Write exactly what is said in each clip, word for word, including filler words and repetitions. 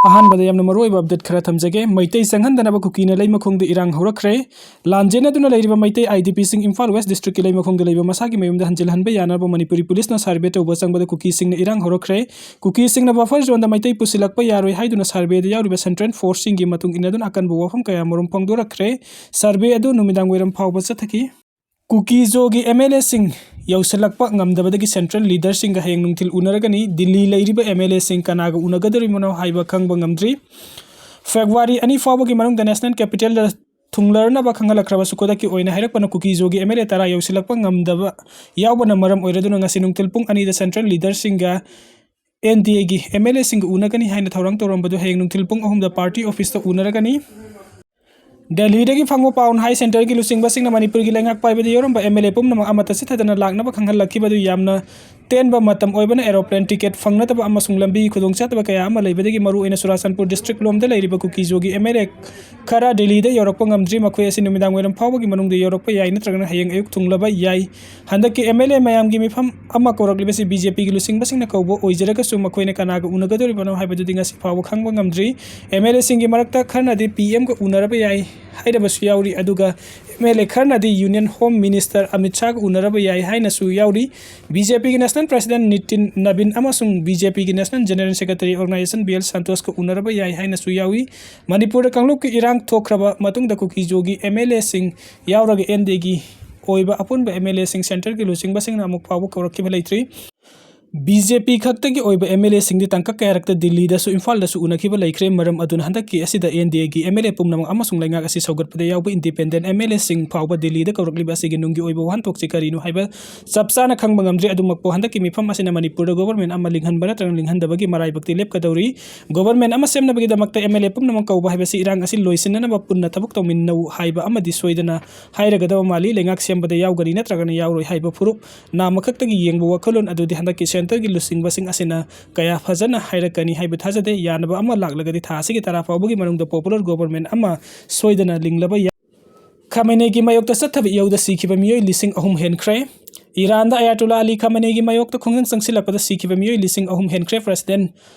ꯑꯍꯥꯟꯕꯗ ꯌꯥꯝꯅ ꯃꯔꯨꯑꯣꯏꯕ update ꯈꯔ ꯊꯝꯖꯒꯦ꯫ ꯃꯩꯇꯩ ꯆꯪꯍꯟꯗꯅꯕ ꯀꯨꯀꯤꯅ ꯂꯩꯃꯈꯣꯡꯗ ꯏꯔꯥꯡ ꯍꯧꯔꯛꯈ꯭ꯔꯦ꯫ ꯂꯥꯟꯖꯦꯟꯅꯗꯨꯅ ꯂꯩꯔꯤꯕ ꯃꯩꯇꯩ IDPꯁꯤꯡ ꯏꯝꯐꯥꯜ West Districtꯀꯤ ꯂꯩꯃꯈꯣꯡꯗ ꯂꯩꯕ ꯃꯁꯥꯒꯤ ꯃꯌꯨꯝꯗ ꯍꯟꯖꯤꯜꯍꯟꯕ ꯌꯥꯅꯕ ꯃꯅꯤꯄꯨꯔꯤ ꯄꯨꯂꯤꯁꯅ survey ꯇꯧꯕ ꯆꯪꯕꯗ ꯀꯨꯀꯤꯁꯤꯡꯅ ꯏꯔꯥꯡ ꯍꯧꯔꯛꯈ꯭ꯔꯦ꯫ ꯀꯨꯀꯤꯁꯤꯡꯅ buffer zoneꯗ ꯃꯩꯇꯩ ꯄꯨꯁꯤꯜꯂꯛꯄ ꯌꯥꯔꯣꯏ ꯍꯥꯏꯗꯨꯅ surveyꯗ ꯌꯥꯎꯔꯤꯕ central forceꯁꯤꯡꯒꯤ ꯃꯇꯨꯡ ꯏꯟꯅꯗꯨꯅ ꯑꯀꯟꯕ ꯋꯥꯐꯝ ꯀꯌꯥ ꯃꯔꯨꯝ ꯐꯣꯡꯗꯣꯔꯛꯈ꯭ꯔꯦ꯫ Survey ꯑꯗꯨ ꯅꯨꯃꯤꯗꯥꯡ ꯋꯥꯏꯔꯝ ꯐꯥꯎꯕ ꯆꯠꯊꯈꯤ꯫ ꯀꯨꯀꯤꯖꯣꯒꯤ MLAꯁꯤꯡ ꯌꯧꯁꯤꯜꯂꯛꯄ ꯉꯝꯗꯕꯗꯒꯤ central leaderꯁꯤꯡꯒ ꯍꯌꯦꯡ ꯅꯨꯡꯊꯤꯜ ꯎꯅꯔꯒꯅꯤ꯫ ꯗꯤꯜꯂꯤ ꯂꯩꯔꯤꯕ MLAꯁꯤꯡ ꯀꯅꯥꯒ ꯎꯅꯒꯗꯧꯔꯤꯕꯅꯣ ꯍꯥꯏꯕ ꯈꯪꯕ ꯉꯝꯗ꯭ꯔꯤ꯫ February ꯑꯅꯤ ꯐꯥꯎꯕꯒꯤ ꯃꯅꯨꯡꯗ national capitalꯗ ꯊꯨꯡꯂꯔꯅꯕ ꯈꯪꯍꯜꯂꯛꯈ꯭ꯔꯕꯁꯨ, ꯈꯨꯗꯛꯀꯤ ꯑꯣꯏꯅ ꯍꯥꯏꯔꯛꯄꯅ ꯀꯨꯀꯤꯖꯣꯒꯤ MLA ꯇꯔꯥ ꯌꯧꯁꯤꯜꯂꯛꯄ ꯉꯝꯗꯕ ꯌꯥꯎꯕꯅ ꯃꯔꯝ ꯑꯣꯏꯔꯗꯨꯅ ꯉꯁꯤ ꯅꯨꯡꯊꯤꯜ ꯄꯨꯡ ꯑꯅꯤꯗ central leaderꯁꯤꯡꯒ NDAꯒꯤ MLAꯁꯤꯡꯒ ꯎꯅꯒꯅꯤ ꯍꯥꯏꯅ ꯊꯧꯔꯥꯡ ꯇꯧꯔꯝꯕꯗꯨ ꯍꯌꯦꯡ ꯅꯨꯡꯊꯤꯜ ꯄꯨꯡ ꯑꯍꯨꯝꯗ party officeꯇ ꯎꯅꯔꯒꯅꯤ꯫ ꯗꯦꯜꯂꯤꯗꯒꯤ ꯐꯪꯕ ꯄꯥꯎꯅ ꯍꯥꯏ, centreꯒꯤ ꯂꯨꯆꯤꯡꯕꯁꯤꯡꯅ ꯃꯅꯤꯄꯨꯔꯒꯤ ꯂꯩꯉꯥꯛ ꯄꯥꯏꯕꯗ ꯌꯥꯎꯔꯝꯕ MLA ꯄꯨꯝꯅꯃꯛ ꯑꯃꯠꯇ ꯆꯤꯠꯊꯗꯅ ꯂꯥꯛꯅꯕ ꯈꯪꯍꯜꯂꯛꯈꯤꯕꯗꯨ ꯌꯥꯝꯅ ꯇꯦꯟꯕ ꯃꯇꯝ ꯑꯣꯏꯕꯅ aeroplane ticket ꯐꯪꯅꯗꯕ ꯑꯃꯁꯨꯡ ꯂꯝꯕꯤꯒꯤ ꯈꯨꯗꯣꯡꯆꯥꯗꯕ ꯀꯌꯥ ꯑꯃ ꯂꯩꯕꯗꯒꯤ ꯃꯔꯨꯑꯣꯏꯅ ꯆꯨꯔꯥꯆꯥꯟꯄꯨꯔ district ꯂꯣꯝꯗ ꯂꯩꯔꯤꯕ ꯀꯨꯀꯤꯖꯣꯒꯤ MLA ꯈꯔ ꯗꯤꯜꯂꯤꯗ ꯌꯧꯔꯛꯄ ꯉꯝꯗ꯭ꯔꯤ꯫ ꯃꯈꯣꯏ ꯑꯁꯤ ꯅꯨꯃꯤꯗꯥꯡ ꯋꯥꯏꯔꯝ ꯐꯥꯎꯕꯒꯤ ꯃꯅꯨꯡꯗ ꯌꯧꯔꯛꯄ ꯌꯥꯏ ꯅꯠꯇ꯭ꯔꯒꯅ ꯍꯌꯦꯡ ꯑꯌꯨꯛ ꯊꯨꯡꯂꯕ ꯌꯥꯏ꯫ ꯍꯟꯗꯛꯀꯤ MLA ꯃꯌꯥꯝꯒꯤ ꯃꯤꯐꯝ ꯑꯃ ꯀꯧꯔꯛꯂꯤꯕꯁꯤ BJPꯒꯤ ꯂꯨꯆꯤꯡꯕꯁꯤꯡꯅ ꯀꯧꯕ ꯑꯣꯏꯖꯔꯒꯁꯨ ꯃꯈꯣꯏꯅ ꯀꯅꯥꯒ ꯎꯅꯒꯗꯧꯔꯤꯕꯅꯣ ꯍꯥꯏꯕꯗꯨꯗꯤ ꯉꯁꯤ ꯐꯥꯎꯕ ꯈꯪꯕ ꯉꯝꯗ꯭ꯔꯤ꯫ MLAꯁꯤꯡꯒꯤ ꯃꯔꯛꯇ ꯈꯔꯅꯗꯤ PMꯒ ꯎꯅꯔꯕ ꯌꯥꯏ ꯍꯥꯏꯔꯕꯁꯨ ꯌꯥꯎꯔꯤ, ꯑꯗꯨꯒ MLA ꯈꯔꯅꯗꯤ Union Home Minister ꯑꯃꯤꯠ ꯁꯥꯍꯒ ꯎꯅꯔꯕ ꯌꯥꯏ ꯍꯥꯏꯅꯁꯨ ꯌꯥꯎꯔꯤ꯫ BJPꯒꯤ national president ꯅꯤꯇꯤꯟ ꯅꯕꯤꯟ ꯑꯃꯁꯨꯡ BJPꯒꯤ national general secretary organization B L ꯁꯟꯇꯣꯁꯀ ꯎꯅꯔꯕ ꯌꯥꯏ ꯍꯥꯏꯅꯁꯨ ꯌꯥꯎꯏ꯫ ꯃꯅꯤꯄꯨꯔꯗ ꯀꯥꯡꯂꯨꯞꯀꯤ ꯏꯔꯥꯡ ꯊꯣꯛꯈ꯭ꯔꯕ ꯃꯇꯨꯡꯗ ꯀꯨꯀꯤꯖꯣꯒꯤ MLAꯁꯤꯡ ꯌꯥꯎꯔꯒ NDAꯒꯤ ꯑꯣꯏꯕ ꯑꯄꯨꯟꯕ MLAꯁꯤꯡ centreꯒꯤ ꯂꯨꯆꯤꯡꯕꯁꯤꯡꯅ ꯑꯃꯨꯛ ꯐꯥꯎꯕ ꯀꯧꯔꯛꯈꯤꯕ ꯂꯩꯇ꯭ꯔꯤ꯫ BJP ꯈꯛꯇꯒꯤ ꯑꯣꯏꯕ MLAꯁꯤꯡꯗꯤ ꯇꯥꯡꯀꯛ ꯀꯌꯥꯔꯛꯇ ꯗꯤꯜꯂꯤꯗꯁꯨ ꯏꯝꯐꯥꯜꯗꯁꯨ ꯎꯅꯈꯤꯕ ꯂꯩꯈ꯭ꯔꯦ꯫ ꯃꯔꯝ ꯑꯗꯨꯅ ꯍꯟꯗꯛꯀꯤ ꯑꯁꯤꯗ NDAꯒꯤ MLA ꯄꯨꯝꯅꯃꯛ ꯑꯃꯁꯨꯡ ꯂꯩꯉꯥꯛ ꯑꯁꯤ ꯁꯧꯒꯠꯄꯗ ꯌꯥꯎꯕ independent MLAꯁꯤꯡ ꯐꯥꯎꯕ ꯗꯤꯜꯂꯤꯗ ꯀꯧꯔꯛꯂꯤꯕ ꯑꯁꯤꯒꯤ ꯅꯨꯡꯒꯤ ꯑꯣꯏꯕ ꯋꯥꯍꯟꯊꯣꯛꯁꯤ ꯀꯔꯤꯅꯣ ꯍꯥꯏꯕ ꯆꯞ ꯆꯥꯅ ꯈꯪꯕ ꯉꯝꯗ꯭ꯔꯤ꯫ ꯑꯗꯨꯃꯛꯄꯨ ꯍꯟꯗꯛꯀꯤ ꯃꯤꯐꯝ ꯑꯁꯤꯅ ꯃꯅꯤꯄꯨꯔꯗ government ꯑꯃ ꯂꯤꯡꯍꯟꯕ ꯅꯠꯇ꯭ꯔꯒ ꯂꯤꯡꯍꯟꯗꯕꯒꯤ ꯃꯔꯥꯏꯕꯛꯇꯤ ꯂꯦꯞꯀꯗꯧꯔꯤ꯫ Government ꯑꯃ ꯁꯦꯝꯅꯕꯒꯤꯗꯃꯛꯇ MLA ꯄꯨꯝꯅꯃꯛ ꯀꯧꯕ ꯍꯥꯏꯕꯁꯤ ꯏꯔꯥꯡ ꯑꯁꯤ ꯂꯣꯏꯁꯤꯟꯅꯅꯕ ꯄꯨꯟꯅ ꯊꯕꯛ ꯇꯧꯃꯤꯟꯅꯧ ꯍꯥꯏꯕ ꯑꯃꯗꯤ ꯁꯣꯏꯗꯅ ꯍꯥꯏꯔꯒꯗꯕ ꯃꯥꯜꯂꯤ꯫ ꯂꯩꯉꯥꯛ ꯁꯦꯝꯕꯗ ꯌꯥꯎꯒꯅꯤ ꯅꯠꯇ꯭ꯔꯒꯅ ꯌꯥꯎꯔꯣꯏ ꯍꯥꯏꯕ ꯐꯨꯔꯨꯞ ꯅꯥꯝꯃꯈꯛꯇꯒꯤ ꯌꯦꯡꯕ ꯋꯥꯈꯜꯂꯣꯟ ꯑꯗꯨꯗꯤ ꯍꯟꯗꯛꯀꯤ centreꯒꯤ ꯂꯨꯆꯤꯡꯕꯁꯤꯡ ꯑꯁꯤꯅ ꯀꯌꯥ ꯐꯖꯅ ꯍꯥꯏꯔꯛꯀꯅꯤ ꯍꯥꯏꯕ ꯊꯥꯖꯗꯦ꯫ ꯌꯥꯅꯕ ꯑꯃ ꯂꯥꯛꯂꯒꯗꯤ ꯊꯥ ꯑꯁꯤꯒꯤ ꯇꯔꯥ ꯐꯥꯎꯕꯒꯤ ꯃꯅꯨꯡꯗ popular government ꯑꯃ ꯁꯣꯏꯗꯅ ꯂꯤꯡꯂꯕ ꯌꯥꯏ꯫ ꯈꯥꯃꯦꯅꯦꯒꯤ ꯃꯥꯌꯣꯛꯇ ꯆꯠꯊꯕ ꯏꯌꯧꯗ ꯁꯤꯈꯤꯕ ꯃꯤꯑꯣꯏ ꯂꯤꯁꯤꯡ ꯑꯍꯨꯝ ꯍꯦꯟꯈ꯭ꯔꯦ꯫ ꯏꯔꯥꯟꯗ ꯑꯌꯥꯇꯨꯜꯂꯥ ꯑꯂꯤ ꯈꯥꯃꯦꯅꯦꯒꯤ ꯃꯥꯌꯣꯛꯇ ꯈꯣꯡꯖꯪ ꯆꯪꯁꯤꯜꯂꯛꯄꯗ ꯁꯤꯈꯤꯕ ꯃꯤꯑꯣꯏ ꯂꯤꯁꯤꯡ ꯑꯍꯨꯝ ꯍꯦꯟꯈ꯭ꯔꯦ꯫ President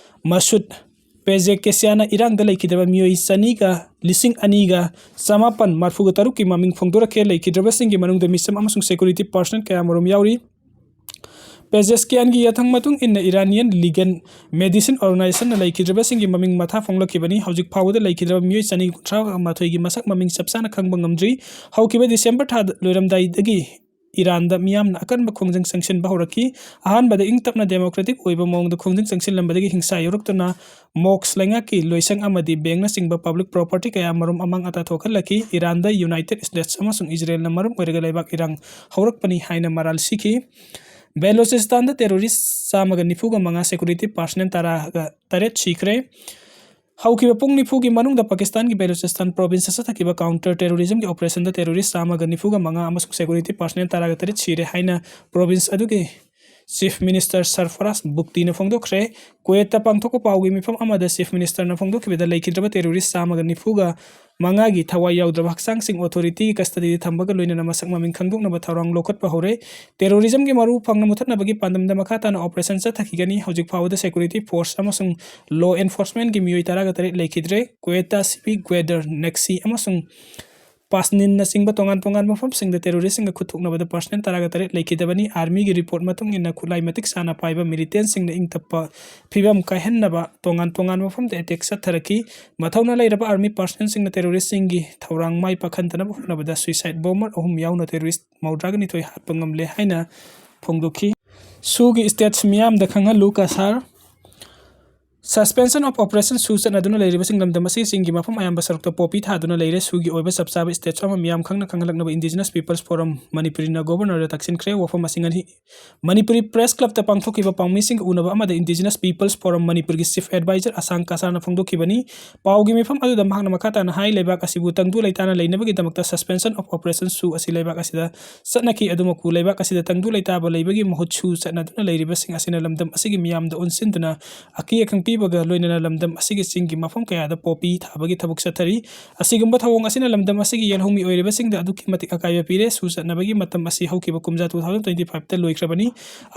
ꯃꯁꯨꯗ ꯄꯦꯖꯦꯀꯦꯁꯤꯌꯥꯅ ꯏꯔꯥꯡꯗ ꯂꯩꯈꯤꯗ꯭ꯔꯕ ꯃꯤꯑꯣꯏ ꯆꯅꯤꯒ ꯂꯤꯁꯤꯡ ꯑꯅꯤꯒ ꯆꯃꯥꯄꯟ ꯃꯔꯤꯐꯨꯒ ꯇꯔꯨꯛꯀꯤ ꯃꯃꯤꯡ ꯐꯣꯡꯗꯣꯔꯛꯈꯤ꯫ ꯂꯩꯈꯤꯗ꯭ꯔꯕꯁꯤꯡꯒꯤ ꯃꯅꯨꯡꯗ ꯃꯤꯆꯝ ꯑꯃꯁꯨꯡ ꯁꯦꯀ꯭ꯌꯨꯔꯤꯇꯤ ꯄꯥꯔꯁꯅꯦꯜ ꯀꯌꯥꯃꯔꯨꯝ ꯌꯥꯎꯔꯤ꯫ ꯄꯦꯖꯦꯁꯀꯤꯌꯥꯟꯒꯤ ꯌꯥꯊꯪ ꯃꯇꯨꯡ ꯏꯟꯅ ꯏꯔꯥꯅꯤꯌꯟ ꯂꯤꯒꯦꯜ ꯃꯦꯗꯤꯁꯤꯟ ꯑꯣꯔꯒꯅꯥꯏꯖꯦꯁꯟꯅ ꯂꯩꯈꯤꯗ꯭ꯔꯕꯁꯤꯡꯒꯤ ꯃꯃꯤꯡ ꯃꯊꯥ ꯐꯣꯡꯂꯛꯈꯤꯕꯅꯤ꯫ ꯍꯧꯖꯤꯛ ꯐꯥꯎꯕꯗ ꯂꯩꯈꯤꯗ꯭ꯔꯕ ꯃꯤꯑꯣꯏ ꯆꯅꯤ ꯀꯨꯟꯊ꯭ꯔꯥ ꯃꯥꯊꯣꯏꯒꯤ ꯃꯁꯛ ꯃꯃꯤꯡ ꯆꯞ ꯆꯥꯅ ꯈꯪꯕ ꯉꯝꯗ꯭ꯔꯤ꯫ ꯍꯧꯈꯤꯕ ꯗꯤꯁꯦꯝꯕꯔ ꯊꯥꯗ ꯂꯣꯏꯔꯝꯗꯥꯏꯗꯒꯤ ꯏꯔꯥꯟꯗ ꯃꯤꯌꯥꯝꯅ ꯑꯀꯟꯕ ꯈꯣꯡꯖꯪ ꯆꯪꯁꯤꯟꯕ ꯍꯧꯔꯛꯈꯤ꯫ ꯑꯍꯥꯟꯕꯗ ꯏꯪ ꯇꯞꯅ ꯗꯦꯃꯣꯀ꯭ꯔꯦꯇꯤꯛ ꯑꯣꯏꯕ ꯃꯑꯣꯡꯗ ꯈꯣꯡꯖꯪ ꯆꯪꯁꯤꯜꯂꯝꯕꯗꯒꯤ ꯍꯤꯡꯁꯥ ꯌꯧꯔꯛꯇꯨꯅ ꯃꯣꯛꯁ ꯂꯩꯉꯥꯛꯀꯤ ꯂꯣꯏꯁꯪ ꯑꯃꯗꯤ ꯕꯦꯡꯅꯆꯤꯡꯕ ꯄꯕ꯭ꯂꯤꯛ ꯄ꯭ꯔꯣꯄꯔꯇꯤ ꯀꯌꯥ ꯃꯔꯨꯝ ꯑꯃꯥꯡ ꯑꯇꯥ ꯊꯣꯛꯍꯜꯂꯛꯈꯤ꯫ ꯏꯔꯥꯟꯗ ꯌꯨꯅꯥꯏꯇꯦꯗ ꯁ꯭ꯇꯦꯠꯁ ꯑꯃꯁꯨꯡ ꯏꯖꯔꯦꯜꯅ ꯃꯔꯝ ꯑꯣꯏꯔꯒ ꯂꯩꯕꯥꯛ ꯏꯔꯥꯡ ꯍꯧꯔꯛꯄꯅꯤ ꯍꯥꯏꯅ ꯃꯔꯥꯜ ꯁꯤꯈꯤ꯫ ꯕꯦꯂꯣꯆꯤꯁꯇꯥꯟꯗ ꯇꯦꯔꯣꯔꯤꯁ ꯆꯥꯝꯃꯒ ꯅꯤꯐꯨꯒ ꯃꯉꯥ, ꯁꯦꯀ꯭ꯌꯨꯔꯤꯇꯤ ꯄꯥꯔꯁꯅꯦꯜ ꯇꯔꯥꯒ ꯇꯔꯦꯠ ꯁꯤꯈ꯭ꯔꯦ꯫ ꯍꯧꯈꯤꯕ ꯄꯨꯡ ꯅꯤꯐꯨꯒꯤ ꯃꯅꯨꯡꯗ ꯄꯥꯀꯤꯁꯇꯥꯟꯒꯤ ꯕꯦꯂꯨꯆꯤꯁꯇꯥꯟ ꯄ꯭ꯔꯣꯚꯤꯟꯁꯇ ꯆꯠꯊꯈꯤꯕ ꯀꯥꯎꯟꯇꯔ ꯇꯦꯔꯣꯔꯤꯖꯝꯒꯤ ꯑꯣꯄꯔꯦꯁꯟꯗ ꯇꯦꯔꯣꯔꯤꯁ ꯆꯥꯝꯃꯒ ꯅꯤꯐꯨꯒ ꯃꯉꯥ ꯑꯃꯁꯨꯡ ꯁꯦꯀ꯭ꯌꯨꯔꯤꯇꯤ ꯄꯥꯔꯁꯅꯦꯜ ꯇꯔꯥꯒ ꯇꯔꯦꯠ ꯁꯤꯔꯦ ꯍꯥꯏꯅ ꯄ꯭ꯔꯣꯚꯤꯟꯁ ꯑꯗꯨꯒꯤ ꯆꯤꯐ ꯃꯤꯅꯤꯁꯇꯔ ꯁꯔꯐꯔꯥꯖ ꯕꯨꯛꯇꯤꯅ ꯐꯣꯡꯗꯣꯛꯈ꯭ꯔꯦ꯫ ꯀꯨꯋꯦꯠꯇ ꯄꯥꯡꯊꯣꯛꯄ ꯄꯥꯎꯒꯤ ꯃꯤꯐꯝ ꯑꯃꯗ ꯆꯤꯐ ꯃꯤꯅꯤꯁꯇꯔꯅ ꯐꯣꯡꯗꯣꯛꯈꯤꯕꯗ, ꯂꯩꯈꯤꯗ꯭ꯔꯕ ꯇꯦꯔꯣꯔꯤꯁ ꯆꯥꯝꯃꯒ ꯅꯤꯐꯨꯒ ꯃꯉꯥꯒꯤ ꯊꯋꯥꯏ ꯌꯥꯎꯗ꯭ꯔꯕ ꯍꯛꯆꯥꯡꯁꯤꯡ ꯑꯣꯊꯣꯔꯤꯇꯤꯒꯤ ꯀꯁꯇꯗꯤꯗ ꯊꯝꯕꯒ ꯂꯣꯏꯅꯅ ꯃꯁꯛ ꯃꯃꯤꯡ ꯈꯪꯗꯣꯛꯅꯕ ꯊꯧꯔꯥꯡ ꯂꯧꯈꯠꯄ ꯍꯧꯔꯦ꯫ ꯇꯦꯔꯣꯔꯤꯖꯝꯒꯤ ꯃꯔꯨ ꯐꯪꯅ ꯃꯨꯊꯠꯅꯕꯒꯤ ꯄꯥꯟꯗꯝꯗ ꯃꯈꯥ ꯇꯥꯅ ꯑꯣꯄꯔꯦꯁꯟ ꯆꯠꯊꯈꯤꯒꯅꯤ꯫ ꯍꯧꯖꯤꯛ ꯐꯥꯎꯕꯗ ꯁꯦꯀ꯭ꯌꯨꯔꯤꯇꯤ ꯐꯣꯔꯁ ꯑꯃꯁꯨꯡ ꯂꯣ ꯑꯦꯟꯐꯣꯔꯁꯃꯦꯟꯒꯤ ꯃꯤꯑꯣꯏ ꯇꯔꯥꯒ ꯇꯔꯦꯠ ꯂꯩꯈꯤꯗ꯭ꯔꯦ꯫ ꯀ꯭ꯋꯦꯇꯥ, ꯁꯤꯄꯤ, ꯒ꯭ꯋꯦꯗꯔ, ꯅꯦꯛꯁꯤ ꯑꯃꯁꯨꯡ ꯄꯥꯁꯅꯤꯟꯅꯆꯤꯡꯕ ꯇꯣꯉꯥꯟ ꯇꯣꯉꯥꯟꯕ ꯃꯐꯝꯁꯤꯡꯗ ꯇꯦꯔꯣꯔꯤꯁꯁꯤꯡꯒ ꯈꯨꯠ ꯊꯣꯛꯅꯕꯗ ꯄꯥꯔꯁꯅꯦꯜ ꯇꯔꯥꯒ ꯇꯔꯦꯠ ꯂꯩꯈꯤꯗꯕꯅꯤ꯫ ꯑꯥꯔꯃꯤꯒꯤ ꯔꯤꯄꯣꯔꯠ ꯃꯇꯨꯡ ꯏꯟꯅ, ꯈꯨꯠꯂꯥꯏ ꯃꯇꯤꯛ ꯆꯥꯅ ꯄꯥꯏꯕ ꯃꯤꯂꯤꯇꯦꯟꯁꯤꯡꯅ ꯏꯪ ꯇꯞꯄ ꯐꯤꯕꯝ ꯀꯥꯏꯍꯟꯅꯕ ꯇꯣꯉꯥꯟ ꯇꯣꯉꯥꯟꯕ ꯃꯐꯝꯗ ꯑꯦꯇꯦꯛ ꯆꯠꯊꯔꯛꯈꯤ꯫ ꯃꯊꯧꯅꯥ ꯂꯩꯔꯕ ꯑꯥꯔꯃꯤ ꯄꯥꯔꯁꯅꯦꯜꯁꯤꯡꯅ ꯇꯦꯔꯣꯔꯤꯁꯁꯤꯡꯒꯤ ꯊꯧꯔꯥꯡ ꯃꯥꯏ ꯄꯥꯛꯍꯟꯗꯅꯕ ꯍꯣꯠꯅꯕꯗ ꯁꯨꯏꯁꯥꯏꯠ ꯕꯣꯝꯕꯔ ꯑꯍꯨꯝ ꯌꯥꯎꯅ ꯇꯦꯔꯣꯔꯤꯁ ꯃꯧꯗ꯭ꯔꯥꯒ ꯅꯤꯊꯣꯏ ꯍꯥꯠꯄ ꯉꯝꯂꯦ ꯍꯥꯏꯅ ꯐꯣꯡꯗꯣꯛꯈꯤ꯫ ꯁꯨꯒꯤ ꯁ꯭ꯇꯦꯠꯁ ꯃꯤꯌꯥꯝꯗ ꯈꯪꯍꯜꯂꯨ꯫ ꯀꯁꯥꯔ꯫ Suspension of Operation ꯁꯨ ꯆꯠꯅꯗꯨꯅ ꯂꯩꯔꯤꯕꯁꯤꯡ ꯂꯝꯗꯝ ꯑꯁꯤꯒꯤ ꯆꯤꯡꯒꯤ ꯃꯐꯝ ꯑꯌꯥꯝꯕ ꯁꯔꯨꯛꯇ ꯄꯣꯄꯤ ꯊꯥꯗꯨꯅ ꯂꯩꯔꯦ꯫ ꯁꯨꯒꯤ ꯑꯣꯏꯕ ꯆꯞ ꯆꯥꯕ ꯁ꯭ꯇꯦꯠꯁ ꯑꯃ ꯃꯤꯌꯥꯝ ꯈꯪꯅ ꯈꯪꯍꯜꯂꯛꯅꯕ Indigenous People's Forum ꯃꯅꯤꯄꯨꯔꯤꯅ ꯒꯣꯕꯔꯅꯔꯗ ꯇꯛꯁꯤꯟꯈ꯭ꯔꯦ꯫ ꯋꯥꯐꯝ ꯑꯁꯤꯡ ꯑꯅꯤ ꯃꯅꯤꯄꯨꯔꯤ ꯄ꯭ꯔꯦꯁ ꯀ꯭ꯂꯕꯇ ꯄꯥꯡꯊꯣꯛꯈꯤꯕ ꯄꯥꯎꯃꯤꯁꯤꯡꯒ ꯎꯅꯕ ꯑꯃꯗ Indigenous People's Forum ꯃꯅꯤꯄꯨꯔꯒꯤ ꯆꯤꯐ ꯑꯦꯗꯚꯥꯏꯖꯔ ꯑꯁꯥꯡ ꯀꯁꯥꯔꯅ ꯐꯣꯡꯗꯣꯛꯈꯤꯕꯅꯤ꯫ ꯄꯥꯎꯒꯤ ꯃꯤꯐꯝ ꯑꯗꯨꯗ ꯃꯍꯥꯛꯅ ꯃꯈꯥ ꯇꯥꯅ ꯍꯥꯏ, ꯂꯩꯕꯥꯛ ꯑꯁꯤꯕꯨ ꯇꯪꯗꯨ ꯂꯩꯇꯥꯅ ꯂꯩꯅꯕꯒꯤꯗꯃꯛꯇ Suspension of Operation ꯁꯨ ꯑꯁꯤ ꯂꯩꯕꯥꯛ ꯑꯁꯤꯗ ꯆꯠꯅꯈꯤ꯫ ꯑꯗꯨꯃꯛꯄꯨ ꯂꯩꯕꯥꯛ ꯑꯁꯤꯗ ꯇꯪꯗꯨ ꯂꯩꯇꯥꯕ ꯂꯩꯕꯒꯤ ꯃꯍꯨꯠ ꯁꯨ ꯆꯠꯅꯗꯨꯅ ꯂꯩꯔꯤꯕꯁꯤꯡ ꯑꯁꯤꯅ ꯂꯝꯗꯝ ꯑꯁꯤꯒꯤ ꯃꯤꯌꯥꯝꯗ ꯑꯣꯟꯁꯤꯟꯗꯨꯅ ꯑꯀꯤ ꯑꯈꯪ ꯄꯤꯕ ꯒ ꯂꯣꯏꯅꯅ ꯂꯝꯗꯝ ꯑꯁꯤꯒꯤ ꯆꯤꯡꯒꯤ ꯃꯐꯝ ꯀꯌꯥꯗ ꯄꯣꯄꯤ ꯊꯥꯕꯒꯤ ꯊꯕꯛ ꯆꯠꯊꯔꯤ꯫ ꯑꯁꯤꯒꯨꯝꯕ ꯊꯧꯑꯣꯡ ꯑꯁꯤꯅ ꯂꯝꯗꯝ ꯑꯁꯤꯒꯤ ꯌꯦꯜꯍꯧ ꯃꯤꯑꯣꯏꯔꯤꯕꯁꯤꯡꯗ ꯑꯗꯨꯛꯀꯤ ꯃꯇꯤꯛ ꯑꯀꯥꯏꯕ ꯄꯤꯔꯦ꯫ ꯁꯨ ꯆꯠꯅꯕꯒꯤ ꯃꯇꯝ ꯑꯁꯤ ꯍꯧꯈꯤꯕ ꯀꯨꯝꯖꯥ two thousand twenty five ꯇ ꯂꯣꯏꯈ꯭ꯔꯕꯅꯤ꯫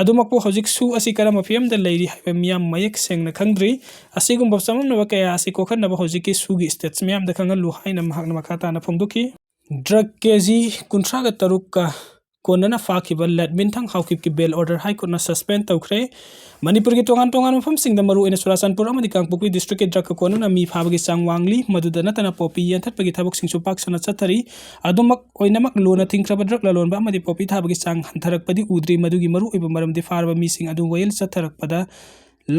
ꯑꯗꯨꯃꯛꯄꯨ ꯍꯧꯖꯤꯛ ꯁꯨ ꯑꯁꯤ ꯀꯔꯝꯕ ꯐꯤꯕꯝꯗ ꯂꯩꯔꯤ ꯍꯥꯏꯕ ꯃꯤꯌꯥꯝ ꯃꯌꯦꯛ ꯁꯦꯡꯅ ꯈꯪꯗ꯭ꯔꯤ꯫ ꯑꯁꯤꯒꯨꯝꯕ ꯆꯃꯝꯅꯕ ꯀꯌꯥ ꯑꯁꯤ ꯀꯣꯛꯍꯟꯅꯕ ꯍꯧꯖꯤꯛꯀꯤ ꯁꯨꯒꯤ status ꯃꯌꯥꯝꯗ ꯈꯪꯍꯜꯂꯨ ꯍꯥꯏꯅ ꯃꯍꯥꯛꯅ ꯃꯈꯥ ꯇꯥꯅ ꯐꯣꯡꯗꯣꯛꯈꯤ꯫ Drug ꯀꯦ ꯖꯤ ꯀꯨꯟꯊ꯭ꯔꯥꯒ ꯇꯔꯨꯛꯀ ꯀꯣꯟꯅꯅ ꯐꯥꯈꯤꯕ ꯂꯦꯠꯃꯤꯟꯊꯪ ꯍꯥꯎꯀꯤꯞꯀꯤ bail order High Courtꯅ suspend ꯇꯧꯈ꯭ꯔꯦ꯫ ꯃꯅꯤꯄꯨꯔꯒꯤ ꯇꯣꯉꯥꯟ ꯇꯣꯉꯥꯟꯕ ꯃꯐꯝꯁꯤꯡꯗ, ꯃꯔꯨꯑꯣꯏꯅ ꯆꯨꯔꯥꯆꯥꯟꯄꯨꯔ ꯑꯃꯗꯤ ꯀꯥꯡꯄꯣꯛꯄꯤ districtꯀꯤ drugꯀ ꯀꯣꯟꯅꯅ ꯃꯤ ꯐꯥꯕꯒꯤ ꯆꯥꯡ ꯋꯥꯡꯂꯤ꯫ ꯃꯗꯨꯗ ꯅꯠꯇꯅ ꯄꯣꯄꯤ ꯌꯥꯟꯊꯠꯄꯒꯤ ꯊꯕꯛꯁꯤꯡꯁꯨ ꯄꯥꯛ ꯁꯟꯅ ꯆꯠꯊꯔꯤ꯫ ꯑꯗꯨꯃꯛ ꯑꯣꯏꯅꯃꯛ, ꯂꯨꯅ ꯊꯤꯡꯈ꯭ꯔꯕ drug ꯂꯂꯣꯟꯕ ꯑꯃꯗꯤ ꯄꯣꯄꯤ ꯊꯥꯕꯒꯤ ꯆꯥꯡ ꯍꯟꯊꯔꯛꯄꯗꯤ ꯎꯗ꯭ꯔꯤ꯫ ꯃꯗꯨꯒꯤ ꯃꯔꯨꯑꯣꯏꯕ ꯃꯔꯝꯗꯤ ꯐꯥꯔꯕ ꯃꯤꯁꯤꯡ ꯑꯗꯨ ꯋꯥꯌꯦꯜ ꯆꯠꯊꯔꯛꯄꯗ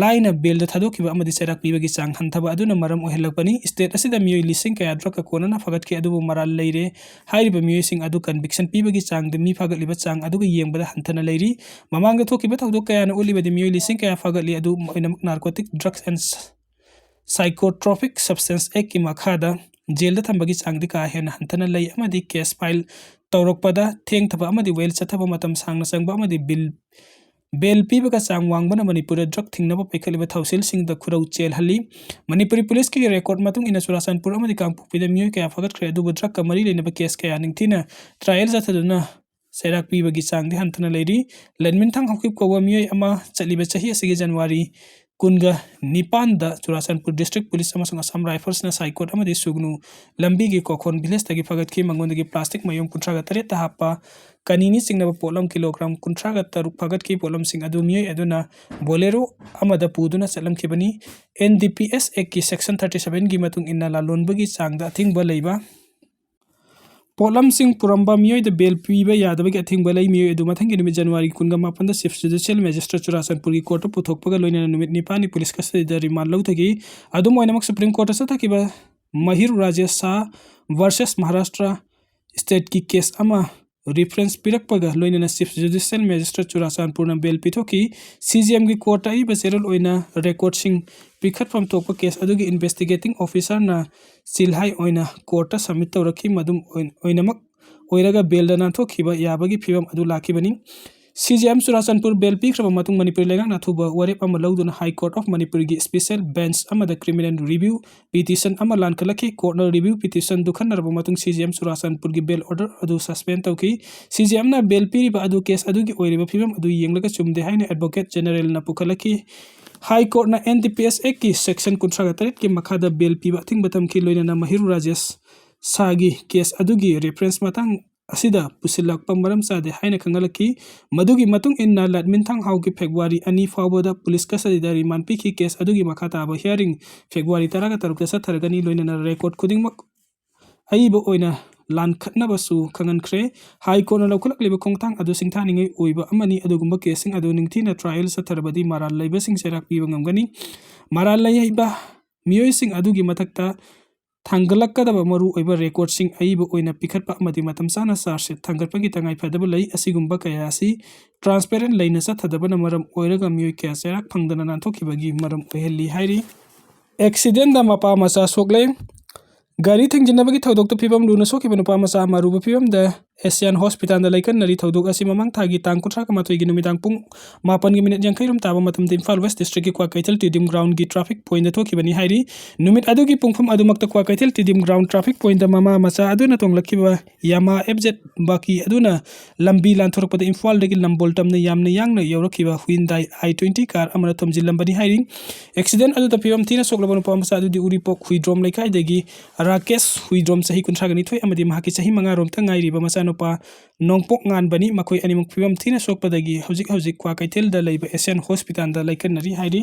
ꯂꯥꯏꯅ bailꯗ ꯊꯥꯗꯣꯛꯈꯤꯕ ꯑꯃꯗꯤ ꯆꯩꯔꯥꯛ ꯄꯤꯕꯒꯤ ꯆꯥꯡ ꯍꯟꯊꯕ ꯑꯗꯨꯅ ꯃꯔꯝ ꯑꯣꯏꯍꯜꯂꯛꯄꯅꯤ꯫ State ꯑꯁꯤꯗ ꯃꯤꯑꯣꯏ ꯂꯤꯁꯤꯡ ꯀꯌꯥ drugꯀ ꯀꯣꯟꯅꯅ ꯐꯥꯒꯠꯈꯤ, ꯑꯗꯨꯕꯨ ꯃꯔꯥꯜ ꯂꯩꯔꯦ ꯍꯥꯏꯔꯤꯕ ꯃꯤꯑꯣꯏꯁꯤꯡ ꯑꯗꯨ conviction ꯄꯤꯕꯒꯤ ꯆꯥꯡꯗ ꯃꯤ ꯐꯥꯒꯠꯂꯤꯕ ꯆꯥꯡ ꯑꯗꯨꯒ ꯌꯦꯡꯕꯗ ꯍꯟꯊꯅ ꯂꯩꯔꯤ꯫ ꯃꯃꯥꯡꯗ ꯊꯣꯛꯈꯤꯕ ꯊꯧꯗꯣꯛ ꯀꯌꯥꯅ ꯎꯠꯂꯤꯕꯗꯤ ꯃꯤꯑꯣꯏ ꯂꯤꯁꯤꯡ ꯀꯌꯥ ꯐꯥꯒꯠꯂꯤ, ꯑꯗꯨ ꯑꯣꯏꯅꯃꯛ narcotic drugs and psychotropic substance Actꯀꯤ ꯃꯈꯥꯗ jailꯗ ꯊꯝꯕꯒꯤ ꯆꯥꯡꯗꯤ ꯀꯥ ꯍꯦꯟꯅ ꯍꯟꯊꯅ ꯂꯩ ꯑꯃꯗꯤ case file ꯇꯧꯔꯛꯄꯗ ꯊꯦꯡꯊꯕ ꯑꯃꯗꯤ ꯋꯥꯌꯦꯜ ꯆꯠꯊꯕ ꯃꯇꯝ ꯁꯥꯡꯅ ꯆꯪꯕ ꯑꯃꯗꯤ bail bail ꯄꯤꯕꯒ ꯆꯥꯡ ꯋꯥꯡꯕꯅ ꯃꯅꯤꯄꯨꯔꯗ drug ꯊꯤꯡꯅꯕ ꯄꯥꯏꯈꯠꯂꯤꯕ ꯊꯧꯁꯤꯜꯁꯤꯡꯗ ꯈꯨꯔꯧ ꯆꯦꯜꯍꯜꯂꯤ꯫ ꯃꯅꯤꯄꯨꯔꯤ policeꯀꯤ record ꯃꯇꯨꯡ ꯏꯟꯅ ꯆꯨꯔꯥꯆꯥꯟꯄꯨꯔ ꯑꯃꯗꯤ ꯀꯥꯡꯄꯣꯛꯄꯤꯗ ꯃꯤꯑꯣꯏ ꯀꯌꯥ ꯐꯥꯒꯠꯈ꯭ꯔꯦ, ꯑꯗꯨꯕꯨ drugꯀ ꯃꯔꯤ ꯂꯩꯅꯕ case ꯀꯌꯥ ꯅꯤꯡꯊꯤꯅ trial ꯆꯠꯊꯗꯨꯅ ꯆꯩꯔꯥꯛ ꯄꯤꯕꯒꯤ ꯆꯥꯡꯗꯤ ꯍꯟꯊꯅ ꯂꯩꯔꯤ꯫ ꯂꯦꯠꯃꯤꯟꯊꯪ ꯍꯥꯎꯀꯤꯞ ꯀꯧꯕ ꯃꯤꯑꯣꯏ ꯑꯃ ꯆꯠꯂꯤꯕ ꯆꯍꯤ ꯑꯁꯤꯒꯤ January ꯀꯨꯟꯒ ꯅꯤꯄꯥꯟꯗ ꯆꯨꯔꯥꯆꯥꯟꯄꯨꯔ district police ꯑꯃꯁꯨꯡ Assam Riflesꯅ ꯁꯥꯏꯀꯣꯠ ꯑꯃꯗꯤ ꯁꯨꯒꯅꯨ ꯂꯝꯕꯤꯒꯤ ꯀꯣꯈꯣꯟ villageꯇꯒꯤ ꯐꯥꯒꯠꯈꯤ꯫ ꯃꯉꯣꯟꯗꯒꯤ plastic ꯃꯌꯨꯝ ꯀꯨꯟꯊ꯭ꯔꯥꯒ ꯇꯔꯦꯠꯇ ꯍꯥꯞꯄ ꯀꯅꯤꯅꯤ ꯆꯤꯡꯅꯕ ꯄꯣꯠꯂꯝ kilogram ꯀꯨꯟꯊ꯭ꯔꯥꯒ ꯇꯔꯨꯛ ꯐꯥꯒꯠꯈꯤ꯫ ꯄꯣꯠꯂꯝꯁꯤꯡ ꯑꯗꯨ ꯃꯤꯑꯣꯏ ꯑꯗꯨꯅ Bolero ꯑꯃꯗ ꯄꯨꯗꯨꯅ ꯆꯠꯂꯝꯈꯤꯕꯅꯤ꯫ N D P S Actꯀꯤ section thirty sevenꯒꯤ ꯃꯇꯨꯡ ꯏꯟꯅ ꯂꯥꯂꯣꯟꯕꯒꯤ ꯆꯥꯡꯗ ꯑꯊꯤꯡꯕ ꯂꯩꯕ ꯄꯣꯠꯂꯝꯁꯤꯡ ꯄꯨꯔꯝꯕ ꯃꯤꯑꯣꯏꯗ bail ꯄꯤꯕ ꯌꯥꯗꯕꯒꯤ ꯑꯊꯤꯡꯕ ꯂꯩ꯫ ꯃꯤꯑꯣꯏ ꯑꯗꯨ ꯃꯊꯪꯒꯤ ꯅꯨꯃꯤꯠ January ꯀꯨꯟꯒ ꯃꯥꯄꯟꯗ Chief Judicial Magistrate ꯆꯨꯔꯥꯆꯥꯟꯄꯨꯔꯒꯤ courtꯇ ꯄꯨꯊꯣꯛꯄꯒ ꯂꯣꯏꯅꯅ ꯅꯨꯃꯤꯠ ꯅꯤꯄꯥꯟꯅꯤ police custodyꯗ remand ꯂꯧꯊꯈꯤ꯫ ꯑꯗꯨꯝ ꯑꯣꯏꯅꯃꯛ, Supreme Courtꯇ ꯆꯠꯊꯈꯤꯕ Mahir Rajesh Shah versus Maharashtra stateꯀꯤ case ꯑꯃ reference ꯄꯤꯔꯛꯄꯒ ꯂꯣꯏꯅꯅ Chief Judicial Magistrate ꯆꯨꯔꯥꯆꯥꯟꯄꯨꯔꯅ bail ꯄꯤꯊꯣꯛꯈꯤ꯫ CJMꯒꯤ courtꯇ ꯑꯏꯕ ꯆꯦꯔꯣꯜ ꯑꯣꯏꯅ recordꯁꯤꯡ ꯄꯤꯈꯠꯐꯝ ꯊꯣꯛꯄ case ꯑꯗꯨꯒꯤ investigating officerꯅ ꯆꯤꯜꯍꯥꯏ ꯑꯣꯏꯅ courtꯇ submit ꯇꯧꯔꯛꯈꯤ꯫ ꯃꯗꯨꯝ ꯑꯣꯏ-, ꯑꯣꯏꯅꯃꯛ ꯑꯣꯏꯔꯒ bailꯗ ꯅꯥꯟꯊꯣꯛꯈꯤꯕ ꯌꯥꯕꯒꯤ ꯐꯤꯕꯝ ꯑꯗꯨ ꯂꯥꯛꯈꯤꯕꯅꯤ꯫ ꯁꯤ ꯖꯤ ꯑꯦꯝ ꯆꯨꯔꯥꯆꯥꯟꯄꯨꯔ ꯕꯦꯜ ꯄꯤꯈ꯭ꯔꯕ ꯃꯇꯨꯡ ꯃꯅꯤꯄꯨꯔ ꯂꯩꯉꯥꯛꯅ ꯑꯊꯨꯕ ꯋꯥꯔꯦꯞ ꯑꯃ ꯂꯧꯗꯨꯅ ꯍꯥꯏ ꯀꯣꯔꯠ ꯑꯣꯐ ꯃꯅꯤꯄꯨꯔꯒꯤ ꯏꯁꯄꯤꯁꯦꯜ ꯕꯦꯟꯆ ꯑꯃꯗ ꯀ꯭ꯔꯤꯃꯤꯅꯦꯜ ꯔꯤꯚ꯭ꯌꯨ ꯄꯤꯇꯤꯁꯟ ꯑꯃ ꯂꯥꯟꯈꯠꯂꯛꯈꯤ꯫ ꯀꯣꯔꯠꯅ ꯔꯤꯚ꯭ꯌꯨ ꯄꯤꯇꯤꯁꯟꯗꯨ ꯈꯟꯅꯔꯕ ꯃꯇꯨꯡ ꯁꯤ ꯖꯤ ꯑꯦꯝ ꯆꯨꯔꯥꯆꯥꯟꯄꯨꯔꯒꯤ ꯕꯦꯜ ꯑꯣꯔꯗꯔ ꯑꯗꯨ ꯁꯁꯄꯦꯟ ꯇꯧꯈꯤ꯫ ꯁꯤ ꯖꯤ ꯑꯦꯝꯅ ꯕꯦꯜ ꯄꯤꯔꯤꯕ ꯑꯗꯨ ꯀꯦꯁ ꯑꯗꯨꯒꯤ ꯑꯣꯏꯔꯤꯕ ꯐꯤꯕꯝ ꯑꯗꯨ ꯌꯦꯡꯂꯒ ꯆꯨꯝꯗꯦ ꯍꯥꯏꯅ ꯑꯦꯗꯚꯣꯀꯦꯠ ꯖꯦꯅꯔꯦꯜꯅ ꯄꯨꯈꯠꯂꯛꯈꯤ꯫ ꯍꯥꯏ ꯀꯣꯔꯠꯅ ꯑꯦꯟ ꯗꯤ ꯄꯤ ꯑꯦꯁ ꯑꯦꯛꯀꯤ ꯁꯦꯛꯁꯟ ꯀꯨꯟꯊ꯭ꯔꯥꯒ ꯇꯔꯦꯠꯀꯤ ꯃꯈꯥꯗ ꯕꯦꯜ ꯄꯤꯕ ꯑꯊꯤꯡꯕ ꯊꯝꯈꯤ꯫ ꯂꯣꯏꯅꯅ ꯃꯍꯤꯔꯨ ꯔꯥꯖꯦꯁ ꯁꯥꯒꯤ ꯀꯦꯁ ꯑꯗꯨꯒꯤ ꯔꯦꯐꯔꯦꯟꯁ ꯃꯇꯥꯡ ꯑꯁꯤꯗ ꯄꯨꯁꯤꯜꯂꯛꯄ ꯃꯔꯝ ꯆꯥꯗꯦ ꯍꯥꯏꯅ ꯈꯪꯍꯜꯂꯛꯈꯤ꯫ ꯃꯗꯨꯒꯤ ꯃꯇꯨꯡ ꯏꯟꯅ ꯂꯥꯠꯃꯤꯟꯊꯥꯡ ꯍꯥꯎꯒꯤ ꯐꯦꯕ꯭ꯔꯨꯋꯥꯔꯤ ꯑꯅꯤ ꯐꯥꯎꯕꯗ ꯄꯨꯂꯤꯁ ꯀꯁꯇꯗꯤꯗ ꯔꯤꯃꯥꯟ ꯄꯤꯈꯤ꯫ ꯀꯦꯁ ꯑꯗꯨꯒꯤ ꯃꯈꯥ ꯇꯥꯕ ꯍꯤꯌꯥꯔꯤꯡ ꯐꯦꯕ꯭ꯔꯨꯋꯥꯔꯤ ꯇꯔꯥꯒ ꯇꯔꯨꯛꯇ ꯆꯠꯊꯔꯒꯅꯤ꯫ ꯂꯣꯏꯅꯅ ꯔꯦꯀꯣꯔꯗ ꯈꯨꯗꯤꯡꯃꯛ ꯑꯏꯕ ꯑꯣꯏꯅ ꯂꯥꯟꯈꯠꯅꯕꯁꯨ ꯈꯪꯍꯟꯈ꯭ꯔꯦ꯫ ꯍꯥꯏ ꯀꯣꯔꯠꯅ ꯂꯧꯈꯠꯂꯛꯂꯤꯕ ꯈꯣꯡꯊꯥꯡ ꯑꯗꯨ ꯁꯤꯡꯊꯥꯅꯤꯡꯉꯥꯏ ꯑꯣꯏꯕ ꯑꯃꯅꯤ꯫ ꯑꯗꯨꯒꯨꯝꯕ ꯀꯦꯁꯁꯤꯡ ꯑꯗꯨ ꯅꯤꯡꯊꯤꯅ ꯇ꯭ꯔꯥꯏꯌꯦꯜ ꯆꯠꯊꯔꯕꯗꯤ ꯃꯔꯥꯜ ꯂꯩꯕꯁꯤꯡ ꯆꯩꯔꯥꯛ ꯄꯤꯕ ꯉꯝꯒꯅꯤ꯫ ꯃꯔꯥꯜ ꯂꯩꯕ ꯃꯤꯑꯣꯏꯁꯤꯡ ꯑꯗꯨꯒꯤ ꯃꯊꯛꯇ ꯊꯥꯡꯒꯠꯂꯛꯀꯗꯕ ꯃꯔꯨꯑꯣꯏꯕ ꯔꯦꯀꯣꯔꯗꯁꯤꯡ ꯑꯏꯕ ꯑꯣꯏꯅ ꯄꯤꯈꯠꯄ ꯑꯃꯗꯤ ꯃꯇꯝ ꯆꯥꯅ ꯆꯥꯔꯖ ꯁꯤꯠ ꯊꯥꯡꯒꯠꯄꯒꯤ ꯇꯉꯥꯏꯐꯗꯕ ꯂꯩ꯫ ꯑꯁꯤꯒꯨꯝꯕ ꯀꯌꯥ ꯑꯁꯤ ꯇ꯭ꯔꯥꯟꯁꯄꯦꯔꯦꯟ ꯂꯩꯅ ꯆꯠꯊꯗꯕꯅ ꯃꯔꯝ ꯑꯣꯏꯔꯒ ꯃꯤꯑꯣꯏ ꯀꯌꯥ ꯆꯩꯔꯥꯛ ꯐꯪꯗꯅ ꯅꯥꯟꯊꯣꯛꯈꯤꯕꯒꯤ ꯃꯔꯝ ꯑꯣꯏꯍꯜꯂꯤ ꯍꯥꯏꯔꯤ꯫ ꯑꯦꯛꯁꯤꯗꯦꯟꯗ ꯃꯄꯥ ꯃꯆꯥ ꯁꯣꯛꯂꯦ꯫ ꯒꯥꯔꯤ ꯊꯦꯡꯖꯤꯟꯅꯕꯒꯤ ꯊꯧꯗꯣꯛꯇ ꯐꯤꯕꯝ ꯂꯨꯅ ꯁꯣꯛꯈꯤꯕ ꯅꯨꯄꯥ ꯃꯆꯥ ꯑꯃ ꯑꯔꯨꯕ ꯐꯤꯕꯝꯗ ꯑꯦꯁꯤꯌꯥꯟ ꯍꯣꯁꯄꯤꯇꯥꯜꯗ ꯂꯩꯈꯠꯅꯔꯤ꯫ ꯊꯧꯗꯣꯛ ꯑꯁꯤ ꯃꯃꯥꯡ ꯊꯥꯒꯤ ꯇꯥꯡ ꯀꯨꯟꯊ꯭ꯔꯥꯒ ꯃꯥꯊꯣꯏꯒꯤ ꯅꯨꯃꯤꯗꯥꯡ ꯄꯨꯡ ꯃꯥꯄꯟꯒꯤ ꯃꯤꯅꯤꯠ ꯌꯥꯡꯈꯩ ꯔꯣꯝ ꯇꯥꯕ ꯃꯇꯝꯗ ꯏꯝꯐꯥꯜ ꯋꯦꯁ ꯗꯤꯁꯇ꯭ꯔꯤꯛꯀꯤ ꯀ꯭ꯋꯥꯀꯩꯊꯦꯜ ꯇꯦꯗꯤꯝ ꯒ꯭ꯔꯥꯎꯟꯒꯤ ꯇ꯭ꯔꯥꯐꯤꯛ ꯄꯣꯏꯟꯗ ꯊꯣꯛꯈꯤꯕꯅꯤ ꯍꯥꯏꯔꯤ꯫ ꯅꯨꯃꯤꯠ ꯑꯗꯨꯒꯤ ꯄꯨꯡꯐꯝ ꯑꯗꯨꯃꯛꯇ ꯀ꯭ꯋꯥꯀꯩꯊꯦꯜ ꯇꯦꯗꯤꯝ ꯒ꯭ꯔꯥꯎꯟ ꯇ꯭ꯔꯥꯐꯤꯛ ꯄꯣꯏꯟꯗ ꯃꯃꯥ ꯃꯆꯥ ꯑꯗꯨꯅ ꯇꯣꯡꯂꯛꯈꯤꯕ ꯌꯥꯃꯥ ꯑꯦꯐ ꯖꯦꯠ ꯕꯥꯀꯤ ꯑꯗꯨꯅ ꯂꯝꯕꯤ ꯂꯥꯟꯊꯣꯔꯛꯄꯗ ꯏꯝꯐꯥꯜꯗꯒꯤ ꯅꯝꯕꯣꯜ ꯇꯝꯅ ꯌꯥꯝꯅ ꯌꯥꯡꯅ ꯌꯧꯔꯛꯈꯤꯕ ꯍꯨꯏꯟꯗꯥꯏ ꯑꯥꯏ ꯇ꯭ꯋꯦꯟꯇꯤ ꯀꯥꯔ ꯑꯃꯅ ꯊꯣꯝꯖꯤꯜꯂꯝꯕꯅꯤ ꯍꯥꯏꯔꯤ꯫ ꯑꯦꯛꯁꯤꯗꯦꯟ ꯑꯗꯨꯗ ꯐꯤꯕꯝ ꯊꯤꯅ ꯁꯣꯛꯂꯕ ꯅꯨꯄꯥ ꯃꯆꯥ ꯑꯗꯨꯗꯤ ꯎꯔꯤꯄꯣꯛ ꯍꯨꯏꯗ꯭ꯔꯣꯝ ꯂꯩꯀꯥꯏꯗꯒꯤ ꯔꯥꯀꯦꯁ ꯍꯨꯏꯗ꯭ꯔꯣꯝ, ꯆꯍꯤ ꯀꯨꯟꯊ꯭ꯔꯥꯒ ꯅꯤꯊꯣꯏ ꯑꯃꯗꯤ ꯃꯍꯥꯛꯀꯤ ꯆꯍꯤ ꯃꯉꯥ ꯔꯣꯝꯇ ꯉꯥꯏꯔꯤꯕ ꯃꯆꯥꯅꯨꯄꯥ ꯅꯣꯡꯄꯣꯛ ꯉꯥꯟꯕꯅꯤ꯫ ꯃꯈꯣꯏ ꯑꯅꯤꯃꯛ ꯐꯤꯕꯝ ꯊꯤꯅ ꯁꯣꯛꯄꯗꯒꯤ ꯍꯧꯖꯤꯛ ꯍꯧꯖꯤꯛ ꯀ꯭ꯋꯥꯀꯩꯊꯦꯜꯗ ꯂꯩꯕ ꯑꯦꯁꯤꯌꯥꯟ ꯍꯣꯁꯄꯤꯇꯥꯜꯗ ꯂꯩꯈꯠꯅꯔꯤ ꯍꯥꯏꯔꯤ꯫